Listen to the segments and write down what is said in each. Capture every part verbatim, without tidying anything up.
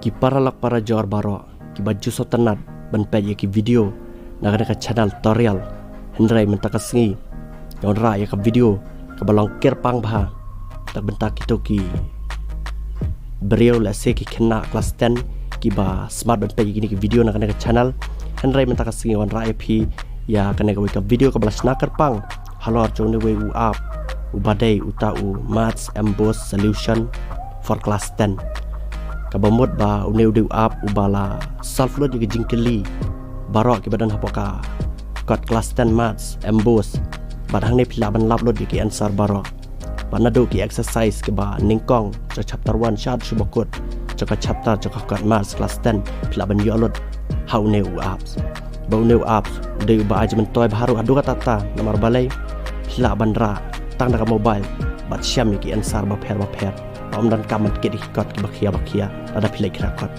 Ki paralok parajor baroh kiba ju sngewtynnat ban peit ïa ki video na kane ka channel tutorial, hynrei mynta ka sngi nga wanrah ïa ka video kaba long kyrpang bha na ka bynta kito ki briew lehse ki khynnah klas ten kiba smat ban peit ïa kine ki video na kane ka channel. Hynrei mynta ka sngi nga wanrah ïa phi ïa kane kawei ka video kaba la shna kyrpang halor jong une uwei u app uba dei uta u Maths Ambush Solution for Class ten. Kaba mut ba une u dei u app uba la solve lut ïa ki jingkylli baroh kiba don hapoh ka kot klas ten Maths Ambush. Bad hangne phi lah ban lap lut ïa ki answer baroh. Bad naduh ki exercise kiba nyngkong jong chapter one shad shu ba kut jong ka chapter jong ka kot Maths klas ten phi lah ban ïoh lut ha une u apps. Ba une u apps u dei uba ai jingmyntoi bha ruh haduh katta katta, namar balei? Phi lah ban rah tang da ka mobile bad shem ïa ki answer bapher bapher. Ba ym donkam ban kit ïa ki kot kiba khia ba khia lada phi leit khynnah kot.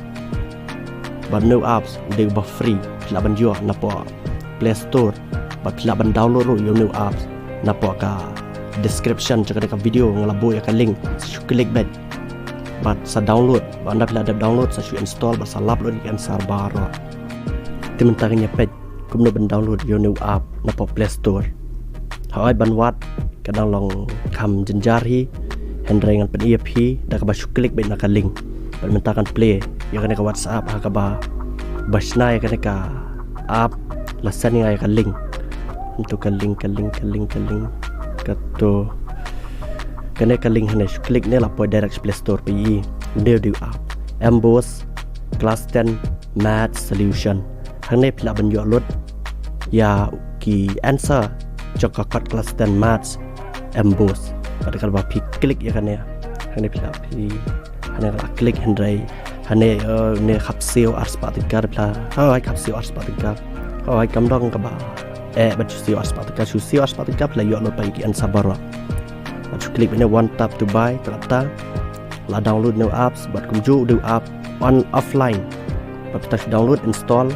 Bad une u apps u dei uba free, phi lah ban ïoh napoh Play Store. Bad phi lah ban download ruh ïa une u apps napoh ka description jong kane ka video, nga la buh ïa ka link, sa shu click beit bad sa download. Bad ynda phi la dep download sa shu install bad sa lap lut ïa ki answer baroh. Te mynta ngin ïa peit kumno ban download ïa une u app napoh Play Store. Hooid, ban wad ka dang long kham jynjar hi, hynrei ngan pyni ïa phi da kaba shu click beit na ka link. Bad mynta kan plie ïa kane ka WhatsApp ha kaba ba shna ïa kane ka app la send ïa nga ïa ka link. Ntu ka link, ka link, ka link, ka link. Kato kane ka link hangne shu click ne la poi direct sha Play Store phi ïohi. Une u dei u app Ambush Class ten Maths Solution. Hangne phi lah ban ïoh lut ïa ki answer jong ka kot klas ten Maths Ambush. Bad katba phi click ïa kane, hangne phi lah phi, hangne lah click hynrei hangne, eh, ne khap siew arspah tyngka phi lah. Hooid, khap siew arspah tyngka. Hooid, kam dong kaba eh ban shu siew arspah tyngka, shu siew arspah tyngka phi lah ïoh lut pat ïa ki answer baroh. Bad shu click beit ne one tap to buy, te la ta la download une u apps, bad kumjuh u dei u app on offline. Bad phi ta shu download, install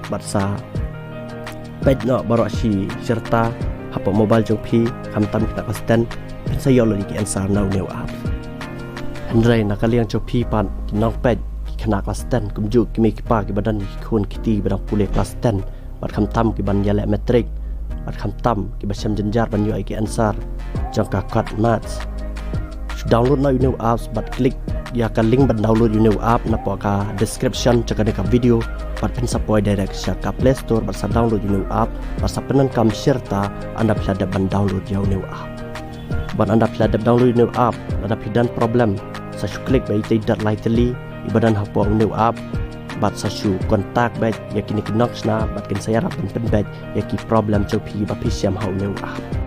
bad sa peit noh baroh shi shi rta hapoh mobile jong phi, khamtam ki khynnah klas ten phin sa ïoh lut ïa ki answer na une u app. Hynrei na ka liang jong phi pat ki nongpeit ki khynnah klas ten, kumjuh ki mei ki pa kiba don ki khun ki kti kiba dang pule klas ten, bad khamtam ki ban ïaleh matric, bad khamtam kiba shem jynjar ban ïoh ïa ki answer jong ka kot Maths. Shu download noh une u apps bad click ïa ka link ban download une u app napoh ka description jong kane ka video, bad phin sa poi direct sha ka Play Store bad sa download une u app, bad sa pyndonkam shi rta ynda phi la dep ban download ïa une u app. Bad ynda phi la dep download une u app, lada phi don problem, sa shu click beit ïa itei i dot lai tylli iba don hapoh une u app, bad sa shu contact beit ïa kine ki nongshna bad kin sa ïarap ban pynbeit ïa ki problem jong phi ba phi shem ha une u app.